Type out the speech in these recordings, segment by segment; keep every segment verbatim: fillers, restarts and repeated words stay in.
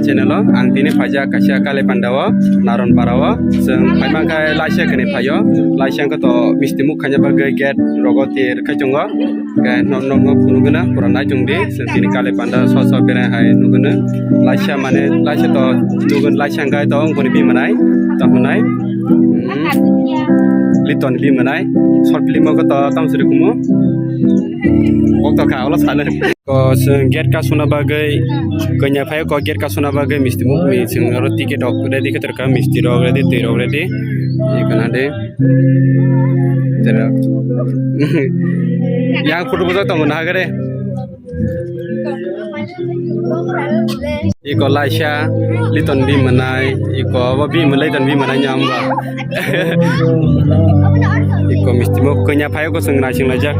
Channel o ang tini phaijak kaisa Kali Panda o, Naron Para o. Chwng phaima khe laisa kani phaio. Laisa khe to misti muk khaina bagwi gate rogo tir khai chungo. Khe nok nok no phunuguna pura nai chungdi. Chwng tini Kali Panda so so berai hai nuguna. Laisa mane laisa to nugun laisa khe to ungkoni bimanai. To hunai. Hmm. Liton bimanai. Short film o khe to tamo suri kumu. Kok to kha ulo sale. Ko chwng gate kasuna bagwi kanya phai ko gate kasuna bagwi misti muk mi chwng oro ticket rok ready khe torkha misti rok ready twi rok ready. Ikana de. Jera. Yang photo bujak tongo na gare. Iko laisa liton bi manai iko bo bi manai ton bi manai nyam ba. Iko misti muk kanya phai ko chwng naising laijak.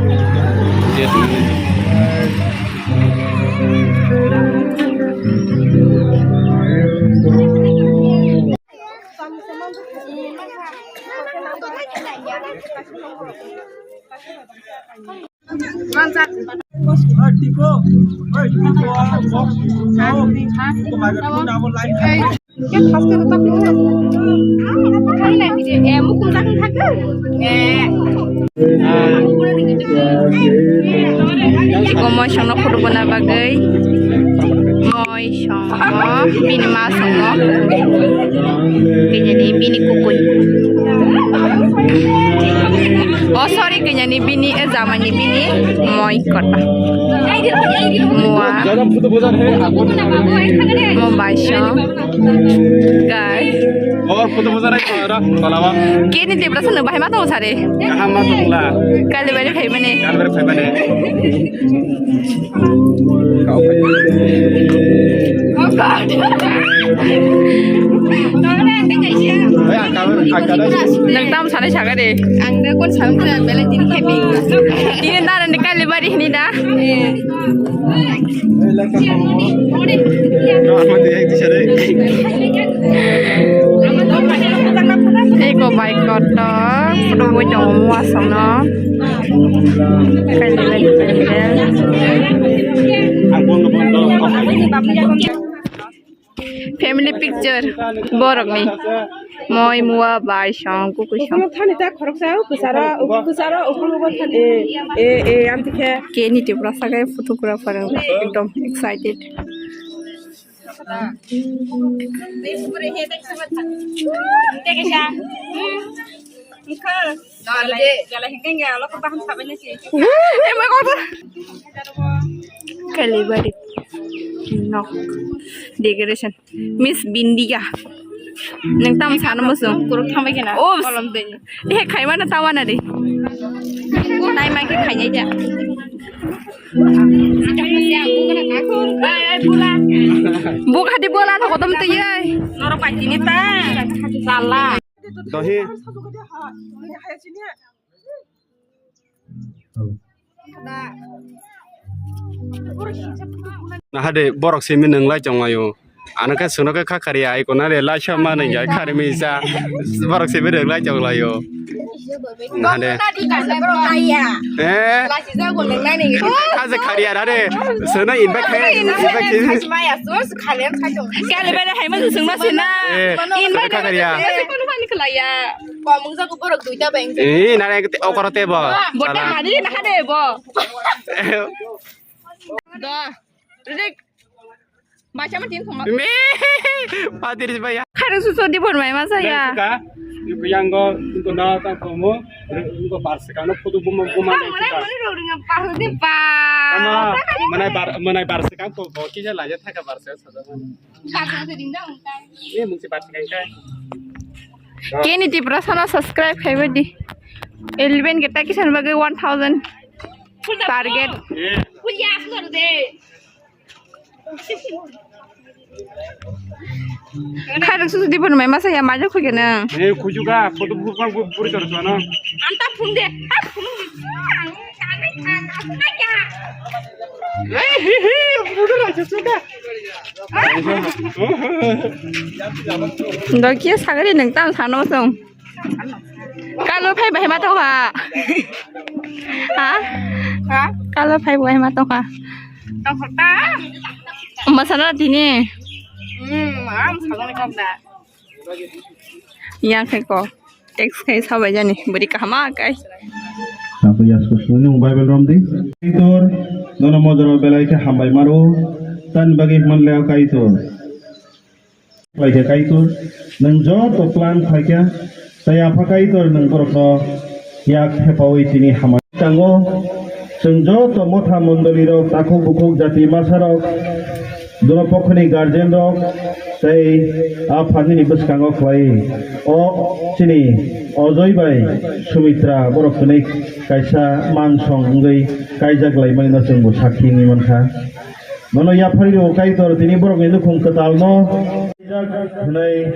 Iko moisongno photo bona bagwi moisongo bini masongo kanyani bini kukui. Oh, sorry, kanyani bini, eh, jamani bini moi kota. Mua. Mo baisong. Guys. Or photo bujak rai ko ra, tolaba. Kini Tiprasa no bahai ma tong sare. Kaham ma tong la. Kali bari khai mane. Kali bari khai mane. Nang tam sare saga de. Ang de kon sam kra bela tin khai be. Ini nara ni kali bari ni da. Eko bai kotor, photo bo tongo muasong no. Kailai bai kailai. Family picture borokni. Moi mua bai song kukui song. Ukulok thani ta khoroksa, ukusaro, ukusaro, ukulok thani. E, e, e, amtike. Kini Tiprasa khe photographer ekdom excited. Kalibari nok decoration. Miss Bindia. Nang tam sana musu. Kuruk thangbai kena. Oops. Kolom deni. Eh, khaimana tawana de. Nai mai khe khainai da. Ai, ai, bula. Buk hadi bola no kodom tei ai. Noro paitini ta. Sala. Dohi. Nahade borok simi nwnglai chonglaio. Ano khe sono khe kha khariya ai kona le laisa ma nai ya khari mi sa. Borok simi nwnglai chonglaio. Nahade. Eh. Kha je khariya nahade. Sono invite khai. Invite khai. Kale bele hai ma sungma sina. Eh, invite kha khariya. Kono pani khlaiya. Komung jago borok duita beng. Eh, nare okoro te bo. Bote hari na hade bo. Do. Rik. Bacha ma tin thong. Me. Padir baya. Khare su so di bon mai masa ya. Ka. Yuko yango, yuko na ta komo. Yuko bar se kano photo buma buma. Mane mane ro ringa par di pa. Kama, manai bar, manai bar se kan ko bo kija laja thaka bar se. Kini Tiprasa no subscribe khai di. Eleven ke taki san bagwi one thousand target. Khairok susu di phone mai masa ya majak khuke na. Eh, khujuga, photo bu phang bu puri tor sono. Anta phone de. Dokia sagari nang tam sano song. Kalo phai bahai ma tokha. Ha? Ha? Kalo phai bahai ma tokha. Tokha ta. Masana tini. Hmm, ang sajaknai kok da. Yang khe ko. Text khai sabai jani. Bwrwi kaham a kai. Abo yasku sunu Bible romdi. Kaitor, nono mojoro belai khe hambai maro. Tan bagwi manleo Kaitor. Khlaikha Kaitor, nwng joto plan khlaikha, tei Apha Kaitor nwng borokno yak thepaui tini hamai tango. Chwng joto motha mondolirok, takhuk bukhuk jati masarok, dono pokhoni guardianrok, tei a phanini bwskango khlai o chini Ojoi bai Sumitra borok tini kaisa mansong wngwi kaijak laimani no chwngbo sakhi wngwi mankha. Nono yapharwi rw Kaitor, tini borokni nukhung kwtalno hwnwi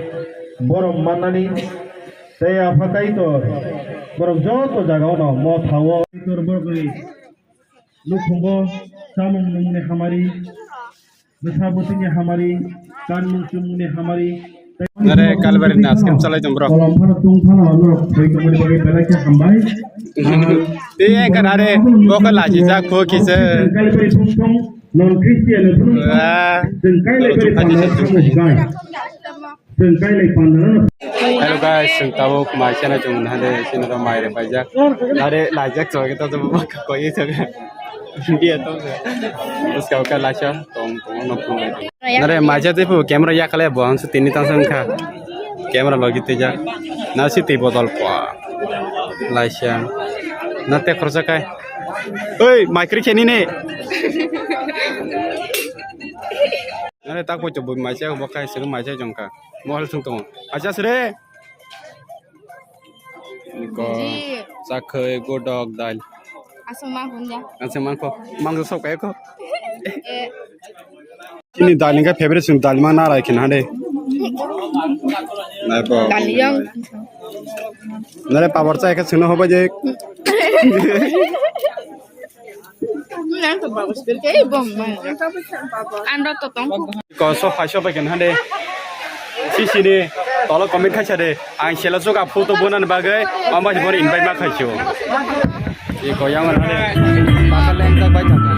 borom mannani, tei Apha Kaitor, borok joto jagao no mothao Kaitor borokni nukhungo chamung nwngni hamari, bwsa bwtwini hamari, kanmung chumungni hamari, Nare Kalbari ni ice cream chalai tong bro. Kolom phano tung phano norok thoi tongmani bagwi belai khe hambai. Tei engkha nare bokhe lachijak kho kisa. Kalbari thung thung non Christian thung thung. Ah, chwng Kalbari norok thung thung panda thung thung. Chwng Kalbari panda no. Hello guys, chwng tabuk mai chana chwng nahade chini ro mai re paijak. Nare lachijak chwng kita chwng bokhe koi chwng. Dia tong. Bwskang khe lacha tong tong no phunai. Nare macha tei phu camera yakale bo ang tini tang sang kha. Camera logi tei jak. Na si tei bodol pa. Laisa. Na te khorsa kai. Oi, maikri kheni ne. Nare tak po chobo macha bo kai sir macha jong kha. Mohal sung tong. Acha sire. Ko. Ji. Sakhoi godok dal. Aswk mangkho ya. Aswk mangkho. Mangkho sok kaya ko. Eh. Chini dal ni khe favorite sung dal ma narai khin hade. Nai bo. Dal yang. Nare pabor chai khe sungno hoba je. Nang to bagus ke bong bong. Ando to tong. Ko so phai so bai khin hade. Sisini tolo comment khaisa de. Ang sela suka photo bonani bagwi, mama si bor invite ma khaisio. Iko yang mana de? Bakal lengkak bai thangkha.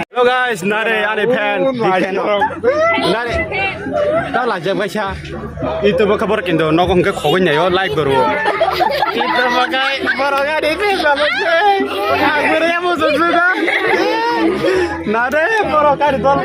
Hello guys, nare ani fan, big fan. Nare, ta lajak kaisa. Itu bokha borok kintu nogo hwnkhe khogwi naio, like bo rwo. Itu bokha borok ani fan lajak. Agure ya mususu da. Nare borok ani dol.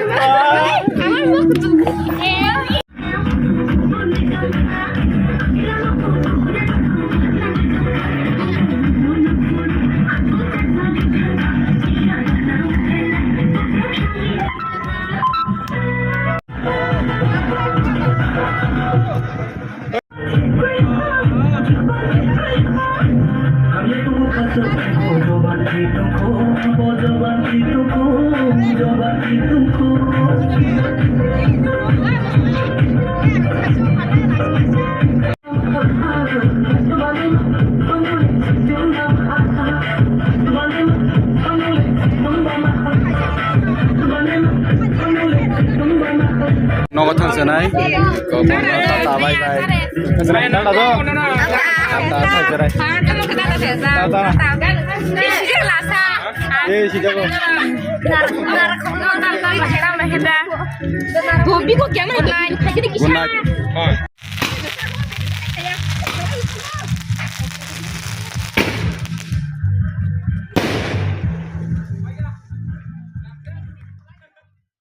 Nogo thangsanai. Tata bye bye. Tata do. Tata thangsanai. Tata. Eh, si jago. Good night.